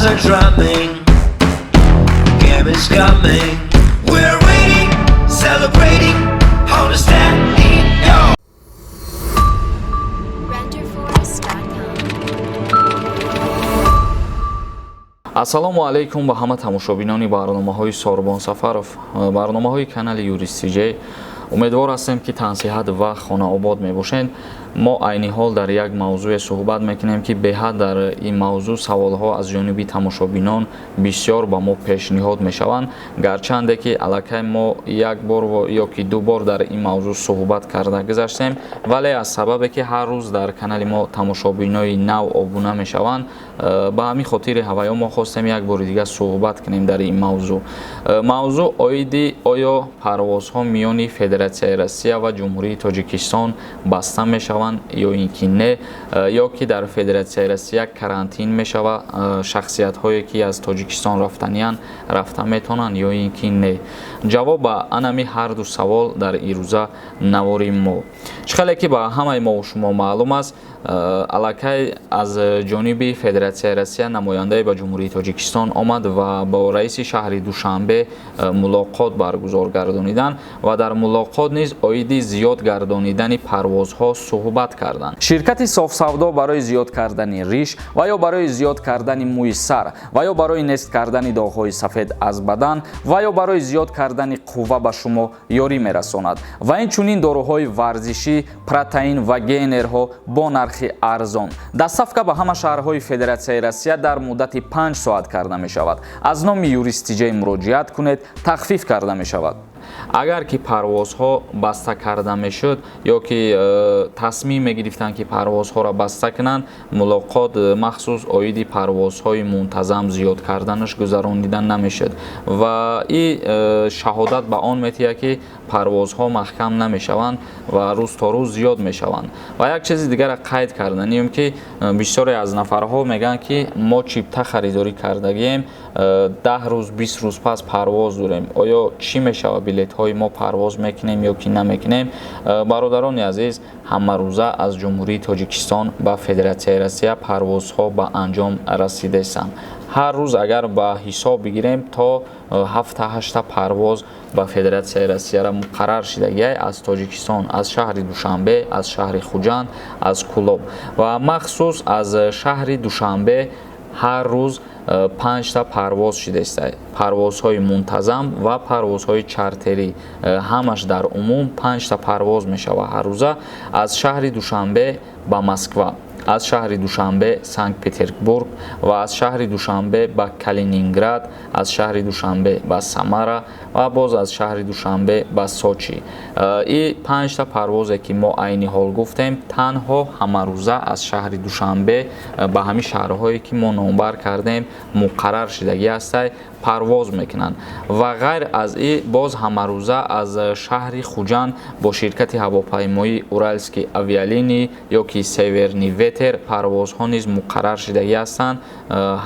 are drumming. Game is coming. We're waiting, celebrating on the stereo. Renderforest.com. Ассалому алайкум ба ҳама тамошобинони барномаҳои Сорбон Сафаров, барномаҳои канали Юрист ТЖ. Умедвор ҳастем, ки тансиҳат ва хонаобод мебошед. Мо айни ҳол дар як мавзӯе суҳбат мекунем, ки беҳад дар ин мавзӯъ саволҳо аз ҷониби тамошобинон бисёр ба мо пешниҳод мешаванд. Гарчанде ки аллакай мо як бор ё ки ду бор дар ин мавзӯъ суҳбат карда гузаштем, вале аз сабабе ки ҳар рӯз дар канали мо тамошобинои нав обуна мешаванд, ба ҳамин хотири ҳаваё мо хостем як бори дигар суҳбат кунем дар ин мавзӯъ. Мавзӯъ оиди оё парвозҳо миёни Федератсияи Россия ва Ҷумҳурии Тоҷикистон баста мешаванд ё ин ки не, ё ки дар Федератсияи Россия карантин мешава, шахсиятҳое ки аз Тоҷикистон рафтаниянд, рафта метавонанд ё ин ки не. Ҷавоб ба анами ҳарду савол дар ирӯза навори мо. Чӣ хеле ки ба ҳамаи мо шумо маълум аст, аллакай аз ҷониби Федератсияи Россия намояндае ба Ҷумҳурии Тоҷикистон омад ва бо раиси шаҳри Душанбе мулоқот баргузор гардониданд ва дар мулоқот низ оиди зиёд гардонидани парвозҳо суҳбат карданд. Ширкати Софсавдо барои зиёд кардани риш ва ё барои зиёд кардани мӯи сар ва ё барои нест кардани доғҳои сафед аз бадан ва ё барои зиёд кардани қувва ба шумо ёрӣ мерасонад ва инчунин доруҳои варзишӣ, протеин ва гейнерҳо бо нархи арзон. Доставка ба ҳама шаҳрҳои Федератсияи Россия дар муддати 5 соат карда мешавад. Аз номи Юрист ТЖ муроҷиат кунед, тахфиф карда мешавад. Агар ки парвозҳо баста карда мешуд ё ки тасмим мегирифтанд, ки парвозҳоро баста кунанд, мулоқот махсус оиди парвозҳои мунтазам зиёд карданаш гузаронида намешуд ва и шаҳодат ба он метиҳад, ки парвозҳо маҳкам намешаванд ва рӯз то рӯз зиёд мешаванд. Ва як чизи дигарро қайд карданием, ки бисёре аз нафарҳо мегӯянд, ки мо чипта харидорӣ кардагием, 10 рӯз, 20 рӯз пас парвоз дорем, оё чӣ мешавад билетҳои мо, парвоз мекунем ё ки намекунем? Бародарони азиз, ҳамарӯза аз Ҷумҳурии Тоҷикистон ба Федератсияи Россия парвозҳо ба анҷом расидаистанд. Ҳар рӯз агар ба ҳисоб бигирем, то ҳафта ҳашта парвоз ба Федератсияи Россияра муқаррар шидагиай аз Тоҷикистон, аз шаҳри Душанбе, аз шаҳри Хуҷанд, аз Кӯлоб ва махсус аз шаҳри Душанбе ҳар рӯз панҷта парвоз шидаиста. Парвозҳои мунтазам ва парвозҳои чартерӣ, ҳамаш дар умум панҷта парвоз мешавад ҳаррӯза: аз шаҳри Душанбе ба Москва, аз шаҳри Душанбе Санкт Петербург ва аз шаҳри Душанбе ба Калининград, аз шаҳри Душанбе ба Самара ва боз аз шаҳри Душанбе ба Сочи. И панҷта парвозе, ки мо айни ҳол гуфтем, танҳо ҳамарӯза аз шаҳри Душанбе ба ҳамин шаҳрҳое, ки мо номбар кардем, муқаррар шидагӣ ҳастай, парвоз мекунанд. Ва ғайр аз и боз ҳамарӯза аз шаҳри Хуҷанд бо ширкати ҳавопаймоии Уральские авиалинии ё ки Северный ветер парвозҳо низ муқаррар шидагӣ ҳастанд.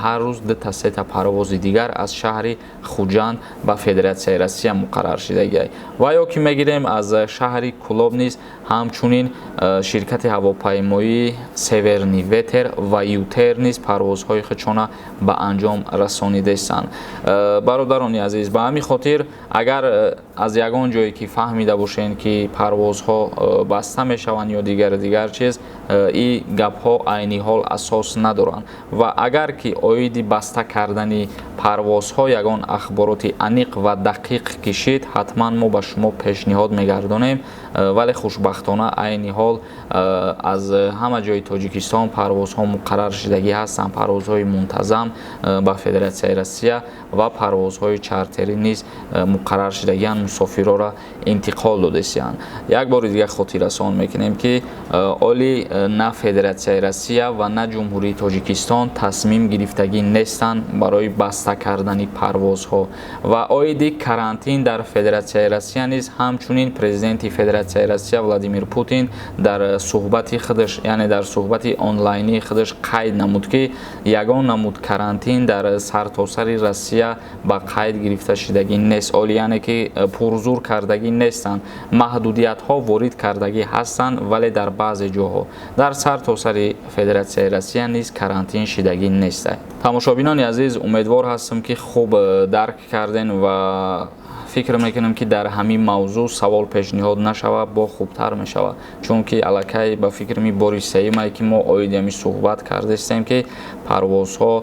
Ҳар рӯз дута, сета парвози дигар аз шаҳри Хуҷанд ба Федератсияи Россия муқаррар шидагиай. Ва ё ки мегирем, аз шаҳри Кӯлоб низ ҳамчунин ширкати ҳавопаймоии Северный ветер ва ЮТэйр низ парвозҳои худшона ба анҷом расонидаистанд. Бародарони азиз, ба ҳамин хотир, агар аз ягон ҷое ки фаҳмида бошед, ки парвозҳо баста мешаванд ё дигар дигар чиз, и гапҳо айни ҳол асос надоранд. Ва агар ки оиди баста кардани парвозҳо ягон ахбороти аниқ ва дақиқ кишид, ҳатман мо ба шумо пешниҳод мегардонем. Вале хушбахтона айни ҳол аз ҳама ҷои Тоҷикистон парвозҳо муқаррар шидагӣ ҳастанд, парвозҳои мунтазам ба Федератсияи Россия ва парвозҳои чартерӣ низ муқаррар шидагианд, мусофирора интиқол додастиянд. Як бори дигар хотиррасон мекунем, ки оли на Федератсияи Россия ва на Ҷумҳурии Тоҷикистон тасмим гирифтагӣ нестанд барои баста кардани парвозҳо. Ва оиди карантин дар Федератсияи Россия низ ҳамчунин президенти Федератсияи Россия Владимир Путин Дар суҳбати худаш, яъне дар суҳбати онлайнии худаш қайд намуд, ки ягон намуд карантин дар сартосари Россия ба қайд гирифта шудагӣ нест. Оли, яъне ки пурзур кардагӣ нестанд, маҳдудиятҳо ворид кардагӣ ҳастанд, вале дар баъзе ҷоҳо. Дар сартосари Федератсияи Россия низ карантин шидагӣ нест. Тамошобинони азиз, умедвор ҳастам, ки хуб дарк кардем ва фикр мекунам, ки дар ҳамин мавзӯъ савол пешниҳод нашавад, бо хубтар мешавад, чунки аллакай ба фикри ми бори сеюмае, ки мо оиди ҳамин суҳбат кардастем, ки парвозҳо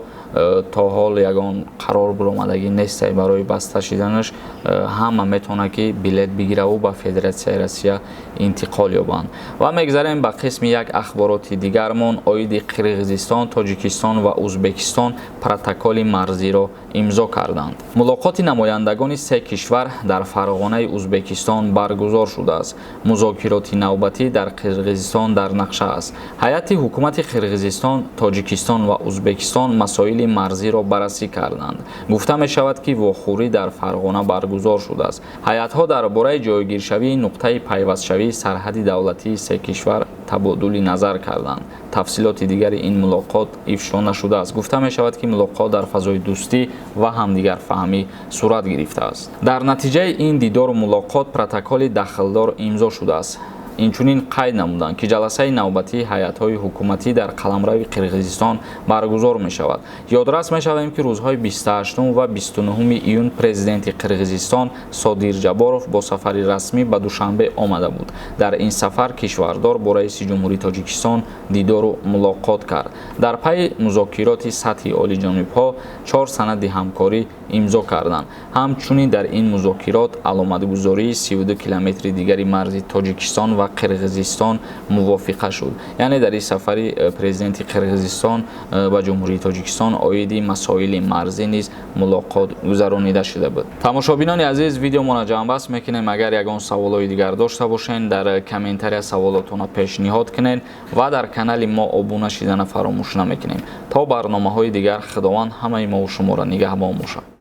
то ҳол ягон қарор биромадагӣ нестай барои баста шиданаш. Ҳама метавонад, ки билет бигираву ба Федератсияи Россия интиқол ёбанд. Ва мегзарем ба қисми як ахбороти дигармон. Оиди Қирғизистон, Тоҷикистон ва Узбекистон протоколи марзиро имзо карданд. Мулоқоти намояндагони се кишвар дар Фарғонаи Узбекистон баргузор шудааст. Музокироти навбатӣ дар Қирғизистон дар нақша аст. Ҳайати ҳукумати Қирғизистон, Тоҷикистон ва Узбекистон масоили марзиро баррасӣ карданд. Гуфта мешавад, ки вохӯрӣ дар Фарғона баргузор шудааст. Ҳайатҳо дар бораи ҷойгиршавии нуқтаи пайвастшавии сарҳади давлатии се кишвар табодули назар карданд. Тафсилоти дигари ин мулоқот ифшо нашудааст. Гуфта мешавад, ки мулоқот дар фазои дӯстӣ ва ҳамдигарфаҳмӣ сурат гирифтааст. Дар натиҷаи ин дидору мулоқот протоколи дахлдор имзо шудааст. Инчунин қайд намуданд, ки ҷаласаи навбатии ҳайатҳои ҳукуматӣ дар қаламрави Қирғизистон баргузор мешавад. Ёдрас мешавем, ки рӯзҳои 28 ва 29 июн президенти Қирғизистон Содир Ҷаборов бо сафари расмӣ ба Душанбе омада буд. Дар ин сафар кишвардор бо раиси ҷумҳурии Тоҷикистон дидору мулоқот кард. Дар пайи музокироти сатҳи олиҷонибҳо чор санади ҳамкорӣ имзо карданд. Ҳамчунин дар ин музокирот аломатгузории 32 километри дигари марзи Тоҷикистон ва Қирғизистон мувофиқа шуд. Яъне дар ин сафари президенти Қирғизистон ба Ҷумҳурии Тоҷикистон оиди масоили марзӣ низ мулоқот гузаронида шуда буд. Тамошобинони азиз, видеомонро ҷамъбаст мекунем. Агар ягон саволҳои дигар дошта бошед, дар комментария саволотонро пешниҳод кунед ва дар канали мо обуна шидана фаромӯш намекунем. То барномаҳои дигар, Худованд ҳамаи мову шуморо нигаҳбон бошад.